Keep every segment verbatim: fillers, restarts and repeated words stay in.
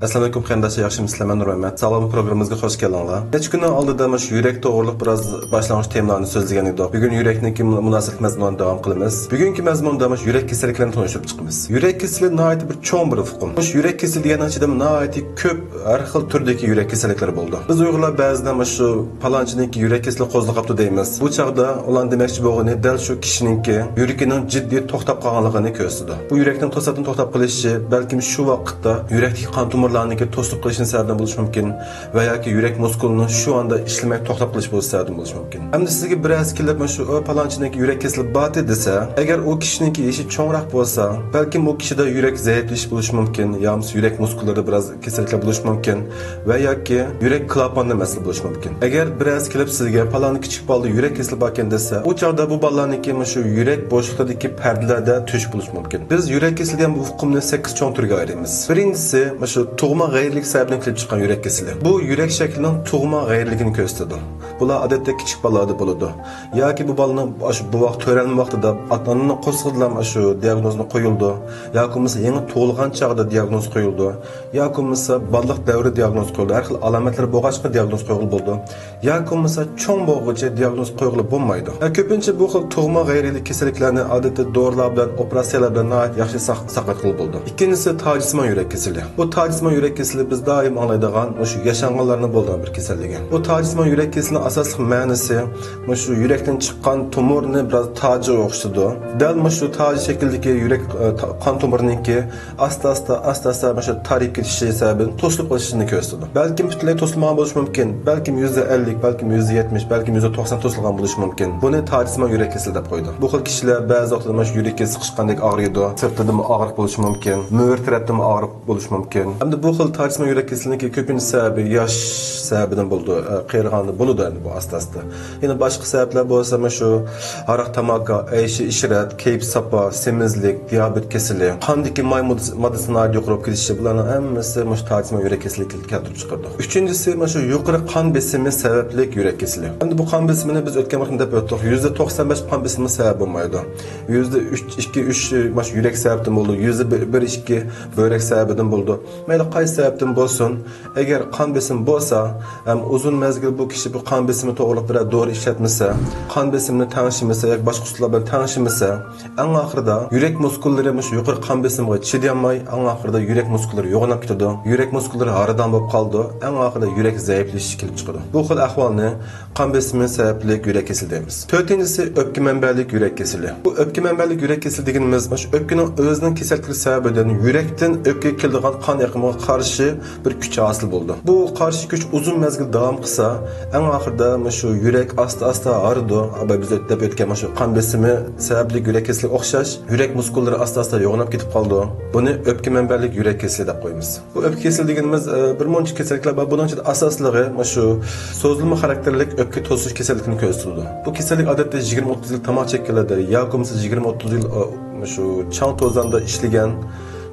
ئەسسالامۇئەلەيكۇم قېرىنداشلار، ياخشىمۇسىلەر؟ مەن نۇرمەمەت. ساغلام پروگراممىمىزغا خوش كەلدىڭلار. نەچچە كۈننىڭ ئالدىدا مۇشۇ يۈرەك توغرۇلۇق بىراز باشلانغۇچ تېمىلارنى سۆزلىگەن ئىدۇق. بۈگۈن يۈرەكنىڭكى مۇناسىۋەتلىك مەزمۇنلارنى داۋام قىلىمىز. بۈگۈنكى مەزمۇندا مۇشۇ يۈرەك كېسەللىكلىرىنى تونۇشتۇرۇپ چىقىمىز. يۈرەك كېسىلى ناھايىتى بىر چوڭ بىر ئۇقۇم. مۇشۇ يۈرەك كېسىلى دېگەننىڭ ئىچىدە ناھايىتى كۆپ ھەر خىل تۈردىكى يۈرەك كېسەللىكلىرى بولىدۇ. بىز ئۇيغۇرلار بەزىدە مۇشۇ پالانچىنىڭكى يۈرەك كېسىلى قوزغىغاپتۇ دەيمىز. بۇ چاغدا ئۇلار دېمەكچى بولغىنى دەل شۇ كىشىنىڭكى يۈرىكىنىڭ جىددىي توختاپ قالغانلىقىنى كۆرسىتىدۇ. بۇ يۈرەكنىڭ توساتتىن توختاپ قېلىشى بەلكىم شۇ ۋاقىتتا يۈرەكتىكى قان تومۇرلارنىڭكى توسۇلۇپ قېلىشىنىڭ سەۋەبىدىن بولۇشى مۇمكىن ۋە ياكى يۈرەك مۇسكۇلىنىڭ شۇ ئاندا ئىشلىمەي توختاپ قېلىشى بولۇشى سەۋەبىدىن بولۇشى مۇمكىن. ئەمدى سىزگە بىرەرسى كېلىپ، مانا شۇ، «ئۇ، پالانچىنىڭكى يۈرەك كېسىلى بارتى» دېسە، ئەگەر ئۇ كىشىنىڭكى يېشى چوڭراق بولسا، بەلكىم ئۇ كىشىدە يۈرەك زەئىپلىشىش بولۇشى مۇمكىن، يا بولمىسا يۈرەك مۇسكۇللىرىدا بىراز كېسەللىكلەر بولۇشى مۇمكىن ۋە ياكى يۈرەك كىلاپاندا مەسىلە بولۇشى مۇمكىن. ئەگەر بىرەرسى كېلىپ سىزگە، «پالان كىچىك بالىدا يۈرەك كېسىلى باركەن» دېسە، ئۇ چاغدا بۇ بالىلارنىڭكى مۇشۇ يۈرەك بوشلۇقىدىكى پەردىلەردە تۆشۈك بولۇشى مۇمكىن. بىز يۈرەك كېسىلى دېگەن بۇ ئۇقۇمنى سەككىز چوڭ تۈرگە ئايرىيمىز. بىرىنچىسى، مۇشۇ تۇغما غەيرىيلىك سەۋەبىدىن كېلىپ چىققان يۈرەك كېسىلى. بۇ يۈرەك شەكلىنىڭ تۇغما غەيرىيلىكىنى كۆرسىتىدۇ. بۇلار ئادەتتە كىچىك بالىلاردا بولىدۇ. ياكى بۇ بالىنىڭ ئاشۇ بوۋاق تۆرەلمە ۋاقتىدا ئاتا-ئانىنىڭ قورسىقىدىلا ئاشۇ دىياگنوزنى قويۇلىدۇ. ياكى بولمىسا يېڭى تۇغۇلغان چاغدا دىياگنوز قويۇلىدۇ. ياكى بولمىسا بالىلىق دەۋرى دىياگنوز قويۇلىدۇ. ھەر خىل ئالامەتلىرى بولغاچقا دىياگنوز قويغىلى بولىدۇ. ياكى بولمىسا چوڭ بولغۇچە دىياگنوز قويغىلى بولمايدۇ. ھە، كۆپىنچە بۇ خىل تۇغما غەيرىيلىك كېسەللىكلەرنى ئادەتتە دورىلار بىلەن، ئوپېراتسىيەلەر بىلەن ناھايىتى ياخشى ساق-، ساقايتقىلى بولىدۇ. ئىككىنچىسى، تاجسىمان يۈرەك كېسىلى. بۇ تاجسىمان يۈرەك كېسىلى بىز دائىم ئاڭلايدىغان مۇشۇ ياشانغانلارنىڭ بولىدىغان بىر كېسەللىكى. بۇ تاجسىمان يۈرەك كېسىلىنىڭ ئاساسلىق مەنىسى مۇشۇ يۈرەكتىن چىققان تومۇرنى بىراز تاجىغا ئوخشىتىدۇ. دەل مۇشۇ تاج شەكلىدىكى يۈرەك، ئە، تا-، قان تومۇرىنىڭكى ئاستا-ئاستا، ئاستا-ئاستا مۇشۇ تارىيىپ كېتىشى سەۋەبىدىن توسۇلۇپ قېلىشىنى كۆرسىتىدۇ. بەلكىم پۈتۈنلەي توسۇلمىغان بولۇشى مۇمكىن، بەلكىم يۈزدە ئەللىك، بەلكىم يۈزدە يەتمىش، بەلكىم يۈزدە توقسان توسۇلغان بولۇشى مۇمكىن. بۇنى تاجسىمان يۈرەك كېسىلى دەپ قويىدۇ. بۇ خىل كىشىلەر بەزى ۋاقىتتا مۇشۇ يۈرىكى سىقىشقاندەك ئاغرىيدۇ، سىرتىدىمۇ ئاغرىق بولۇشى مۇمكىن، مۈرە تەرەپتىمۇ ئاغرىق بولۇشى مۇمكىن. ئەمدى بۇ خىل تاجسىمان يۈرەك كېسىلىنىڭكى كۆپىنچە سەۋەبى ياش سەۋەبىدىن بولىدۇ، ئە، قېرىغاندا بولىدۇ ئەمدى بۇ ئاستا-ئاستا. يەنە باشقا سەۋەبلەر بولسا مۇشۇ ھاراق، تاماكا، ئەيشى ئىشرەت، كەيپ ساپا، سېمىزلىك، دىيابېت كېسىلى، قاندىكى ماي ماددىسى، ماددىسى ناھايىتى يۇقىرى بولۇپ كېتىشى، بۇلارنىڭ ھەممىسى مۇشۇ تاجسىمان يۈرەك كېسىلىگە كەلتۈرۈپ چىقىرىدۇ. ئۈچىنچىسى، مۇشۇ يۇقىرى قان بېسىمى سەۋەبلىك يۈرەك كېسىلى. ئەمدى بۇ قان بېسىمىنى بىز ئۆتكەن ۋاقىتتا دەپ ئۆتتۇق، يۈزدە توقسان بەش قان بېسىمى سەۋەب بولمايدۇ. يۈزدە ئۈچ، ئىككى، ئۈچ مۇشۇ يۈرەك سەۋەبتىن بولىدۇ، يۈزدە بىر، بىر، ئىككى بۆرەك سەۋەبىدىن بولىدۇ. مەيلى قايسى سەۋەبتىن بولسۇن، ئەگەر قان بېسىمى بولسا، ھەم ئۇزۇن مەزگىل بۇ كىشى بۇ قان بېسىمى توغرۇلۇق بىرەر دورا ئىشلەتمىسە، قان بېسىمىنى تەڭشىمىسە ياكى باشقا ئۇسۇللار بىلەن تەڭشىمىسە، ئەڭ ئاخىرىدا يۈرەك مۇسكۇللىرى مۇشۇ يۇقىرى قان بېسىمىغا چىدىيالماي، ئەڭ ئاخىرىدا يۈرەك مۇسكۇللىرى يوغىناپ كېتىدۇ، يۈرەك مۇسكۇللىرى ھارىدان بولۇپ قالىدۇ، ئەڭ ئاخىرىدا يۈرەك زەئىپلىشىش كېلىپ چىقىدۇ. بۇ خىل ئەھۋالنى قان بېسىمى سەۋەبلىك يۈرەك كېسىلى دەيمىز. تۆتىنچىسى، ئۆپكە مەنبەلىك يۈرەك كېسىلى. بۇ ئۆپكە مەنبەلىك يۈرەك كېسىلى دېگىنىمىز مۇشۇ ئۆپكىنىڭ ئۆزىنىڭ كېسەللىكلىرى سەۋەبىدىن يۈرەكتىن ئۆپكىگە كېلىدىغان قان ئېقىمىغا قارشى بىر كۈچ ھاسىل بولىدۇ. بۇ قارشى كۈچ ئۇزۇن مەزگىل داۋام قىلسا، ئەڭ ئاخىرىدا مۇشۇ يۈرەك ئاستا-ئاستا ھارىدۇ. ئاباي بىز ئۆتۈپ ئۆتكەن مۇشۇ قان بېسىمى سەۋەبلىك يۈرەك كېسىلىگە ئوخشاش يۈرەك مۇسكۇللىرى ئاستا-ئاستا يوغىناپ كېتىپ قالىدۇ. بۇنى ئۆپكە مەنبەلىك يۈرەك كېسىلى دەپ قويىمىز. بۇ ئۆپكە كېسىلى دېگىنىمىز، ئە، بىر مۇنچە كېسەللىكلەر بار. بۇنىڭ ئىچىدە ئاساسلىقى مۇشۇ سوزۇلما خاراكتېرلىك ئۆپكە توسۇش كېسەللىكىنى كۆرسىتىدۇ. بۇ كېسەللىك ئادەتتە يىگىرمە ئوتتۇز يىل تاماكا چەككەنلەردە ياكى بولمىسا يىگىرمە ئوتتۇز يىل، ئە، مۇشۇ چاڭ توزاندا ئىشلىگەن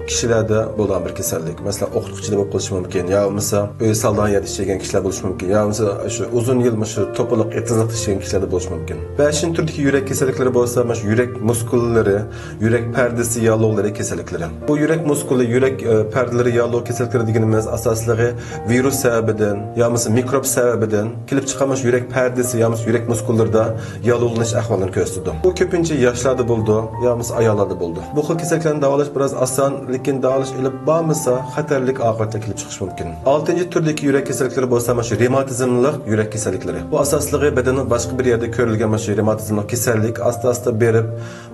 كىشىلەردە بولىدىغان بىر كېسەللىك. مەسىلەن، ئوقۇتقۇچىدا بولۇپ قېلىشى مۇمكىن، يا بولمىسا ئۆي سالىدىغان يەردە ئىشلىگەن كىشىلەر بولۇشى مۇمكىن، يا بولمىسا شۇ ئۇزۇن يىل مۇشۇ توپىلىق ئېتىزلىقتا ئىشلىگەن كىشىلەردە بولۇشى مۇمكىن. بەشىنچى تۈردىكى يۈرەك كېسەللىكلىرى بولسا مۇشۇ يۈرەك مۇسكۇللىرى، يۈرەك پەردىسى ياللۇغلىرى كېسەللىكلىرى. بۇ يۈرەك مۇسكۇلى، يۈرەك، ئە، پەردىلىرى ياللۇغ كېسەللىكلىرى دېگىنىمىز ئاساسلىقى ۋىرۇس سەۋەبىدىن يا بولمىسا مىكروب سەۋەبىدىن كېلىپ چىققان مۇشۇ يۈرەك پەردىسى يا بولمىسا يۈرەك مۇسكۇللىرىدا ياللۇغلىنىش ئەھۋالىنى كۆرسىتىدۇ. بۇ كۆپىنچە ياشلاردا بولىدۇ يا بولمىسا ئاياللاردا بولىدۇ. بۇ خىل كېسەللىكلەرنى داۋالاش بىراز ئاسان، لېكىن داۋالاش ئېلىپ بارمىسا خەتەرلىك ئاقىۋەتلەر كېلىپ چىقىشى مۇمكىن. ئالتىنچى تۈردىكى يۈرەك كېسەللىكلىرى بولسا مۇشۇ رېماتىزملىق يۈرەك كېسەللىكلىرى. بۇ ئاساسلىقى بەدەننىڭ باشقا بىر يەردە كۆرۈلگەن مۇشۇ رېماتىزملىق كېسەللىك ئاستا-ئاستا بېرىپ،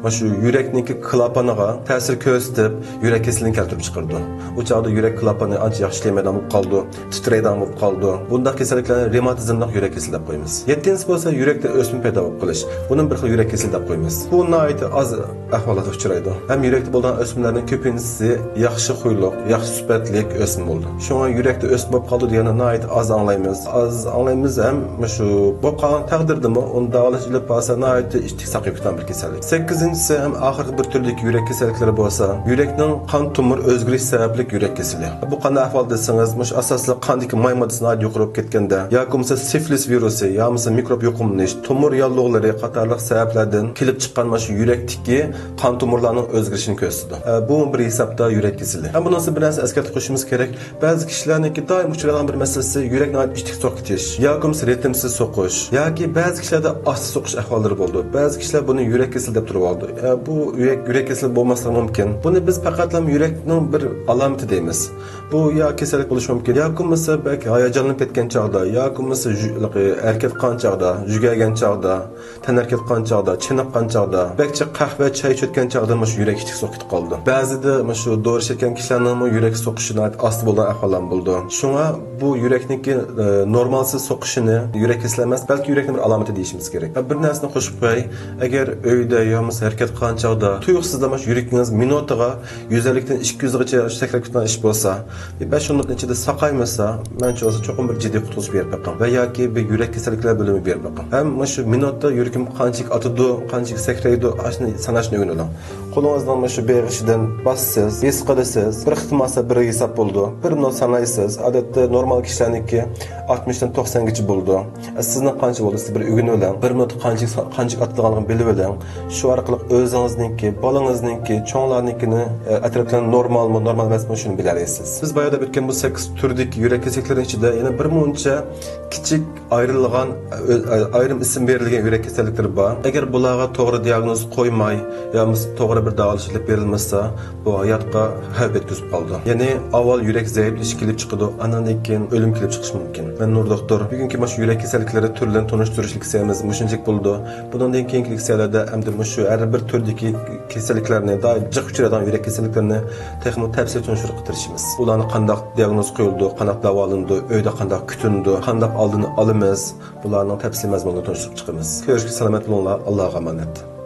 مۇشۇ يۈرەكنىڭكى كىلاپانىغا تەسىر كۆرسىتىپ، يۈرەك كېسىلىنى كەلتۈرۈپ چىقىرىدۇ. ئۇ چاغدا يۈرەك كىلاپانى ئانچە ياخشى ئىشلىيەلمەيدىغان بولۇپ قالىدۇ، تىترەيدىغان بولۇپ قالىدۇ. بۇنداق كېسەللىكلەرنى رېماتىزملىق يۈرەك كېسىلى دەپ قويىمىز. يەتتىنچىسى بولسا يۈرەكتە ئۆسمە پەيدا بولۇپ قېلىش. بۇنى بىر خىل يۈرەك كېسىلى دەپ قويىمىز. بۇ ناھايىتى ئاز ئەھۋالاتتا ئۇچرايدۇ. ھەم يۈرەكتە بولىدىغان ئۆسمىلەرنىڭ كۆپىنچىسى ياخشى خۇيلۇق، ياخشى سۈپەتلىك ئۆسمە بولىدۇ. شۇڭا يۈرەكتە ئۆسمە بولۇپ قالدى دېگەننى ناھايىتى ئاز ئاڭلايمىز. ئاز ئاڭلايمىز ھەم مۇشۇ بولۇپ قالغان تەقدىردىمۇ ئۇنى داۋالاش ئېلىپ بارسا ناھايىتى ئىتتىك ساقىيىپ كېتىدىغان بىر كېسەللىك. سەككىزىنچىسى ھەم ئاخىرقى بىر تۈردىكى يۈرەك كېسەللىكلىرى بولسا يۈرەكنىڭ قان تومۇر ئۆزگىرىش سەۋەبلىك يۈرەك كېسىلى. بۇ قانداق ئەھۋال دېسىڭىز، مۇشۇ ئاساسلىق قاندىكى ماي ماددىسى ناھايىتى يۇقىرى بولۇپ كەتكەندە ياكى بولمىسا سىفلىس ۋىرۇسى يا بولمىسا مىكروب يۇقۇملىنىش، تومۇر ياللۇغلىرى قاتارلىق سەۋەبلەردىن كېلىپ چىققان مۇشۇ يۈرەكتىكى قان تومۇرلارنىڭ ئۆزگىرىشىنى كۆرسىتىدۇ. ئە، بۇمۇ بىر ھېساب يۈرەك كېسىلى. ھەم بۇنىڭ ئۈستىدە بىر نەرسە ئەسكەرتىپ قويۇشىمىز كېرەك. بەزى كىشىلەرنىڭكى دائىم ئۇچرايدىغان بىر مەسىلىسى يۈرەك ناھايىتى ئىتتىك سوقۇپ كېتىش ياكى بولمىسا رىتىمسىز سوقۇش ياكى بەزى كىشىلەردە ئاستا سوقۇش ئەھۋاللىرى بولىدۇ. بەزى كىشىلەر بۇنى يۈرەك كېسىلى دەپ تۇرۇۋالىدۇ. ئە، بۇ يۈرەك، يۈرەك كېسىلى بولماسلىقى مۇمكىن. بۇنى بىز پەقەتلا يۈرەكنىڭ بىر ئالامىتى دەيمىز. بۇ يا كېسەللىك بولۇشى مۇمكىن ياكى بولمىسا بەك ھاياجانلىنىپ كەتكەن چاغدا ياكى بولمىسا ھەرىكەت قىلغان چاغدا، يۈگۈرگەن چاغدا، تەنھەرىكەت قىلغان چاغدا، چېنىققان چاغدا، بەك جىق قەھۋە، چاي ئىچىۋەتكەن چاغدا مۇشۇ يۈرەك ئىتتىك سوقۇپ كېتىپ قالىدۇ. بەزىدە مۇشۇ دورا ئىچىۋەتكەن كىشىلەرنىڭمۇ يۈرەك سوقۇشى ناھايىتى ئاستا بولىدىغان ئەھۋاللار بولىدۇ. شۇڭا بۇ يۈرەكنىڭكى، ئە، نورمالسىز سوقۇشىنى يۈرەك كېسىلى ئەمەس، بەلكى يۈرەكنىڭ بىر ئالامىتى دېيىشىمىز كېرەك. ھە، بىر نەرسىنى قوشۇپ قوياي. ئەگەر ئۆيدە يا بولمىسا ھەرىكەت قىلغان چاغدا تۇيۇقسىزلا مۇشۇ يۈرىكىڭىز مىنۇتىغا يۈز ئەللىكتىن ئىككى يۈزگىچە سەكرەپ كېتىدىغان ئىش بولسا، بەش ئون مىنۇتنىڭ ئىچىدە ساقايمىسا، مەنچە بولسا چوقۇم بىر جىددىي قۇتقۇزۇش بېرىپ بېقىڭ ۋە ياكى بىر يۈرەك كېسەللىكلەر بۆلۈمى بېرىپ بېقىڭ. ھەم مۇشۇ مىنۇتتا يۈرىكىم قانچىلىك ئاتىدۇ، قانچىلىك سەكرەيدۇ، ئاشۇنى ساناشنى ئۆگىنىۋېلىڭ. قولىڭىزنىڭ مۇشۇ بېغىشىدىن باسىسىز، ھېس قىلىسىز. بىر قېتىم ئالسا بىر ھېساب بولىدۇ. بىر مىنۇت سانايسىز. ئادەتتە نورمال كىشىلەرنىڭكى ئاتمىشتىن توقسانغىچە بولىدۇ. سىزنىڭ قانچە بولدى؟ سىز بىر ئۆگىنىۋېلىڭ. بىر مىنۇتتا قانچە، قانچە ئاتىدىغانلىقىنى بىلىۋېلىڭ. شۇ ئارقىلىق ئۆزىڭىزنىڭكى، بالىڭىزنىڭكى، چوڭلارنىڭكىنى، ئە، ئەتراپتىكىلەرنىڭ نورمالمۇ، نورمال ئەمەسمۇ، شۇنى بىلەلەيسىز. بىز بايا دەپ ئۆتكەن بۇ سەككىز تۈردىكى يۈرەك كېسەللىكلىرىنىڭ ئىچىدە يەنە بىر مۇنچە كىچىك ئايرىلغان، ئۆ-، ئايرىم ئىسىم بېرىلگەن يۈرەك كېسەللىكلىرى بار. ئەگەر بۇلارغا توغرا دىياگنوز قويماي يا بولمىسا توغرا بىر داۋالاش ئېلىپ بېرىلمىسا، بۇ ھاياتقا خەۋپ يەتكۈزۈپ قالىدۇ. يەنى ئاۋۋال يۈرەك زەئىپلىشىش كېلىپ چىقىدۇ، ئاندىن كېيىن ئۆلۈم كېلىپ چىقىشى مۇمكىن. مەن نۇر دوختۇر. بۈگۈنكى مۇشۇ يۈرەك كېسەللىكلىرى تۈرلىرىنى تونۇشتۇرۇش لېكسىيەمىز مۇشۇنچىلىك بولىدۇ. بۇنىڭدىن كېيىنكى لېكسىيەلەردە ئەمدى مۇشۇ ھەر بىر تۈردىكى كېسەللىكلەرنى، دائىم جىق ئۇچرايدىغان يۈرەك كېسەللىكلىرىنى تېخىمۇ تەپسىلىي تونۇشتۇرۇشقا تىرىشىمىز. ئۇلارنى قانداق دىياگنوز قويۇلىدۇ، قانداق داۋالىنىدۇ، ئۆيدە قانداق كۈتۈنىدۇ، قانداق ئالدىنى ئالىمىز، بۇلارنىڭ تەپسىلىي مەزمۇنىنى تونۇشتۇرۇپ چىقىمىز. كۆرۈشكىچە سالامەت بولۇڭلار، ئاللاغا ئامانەت.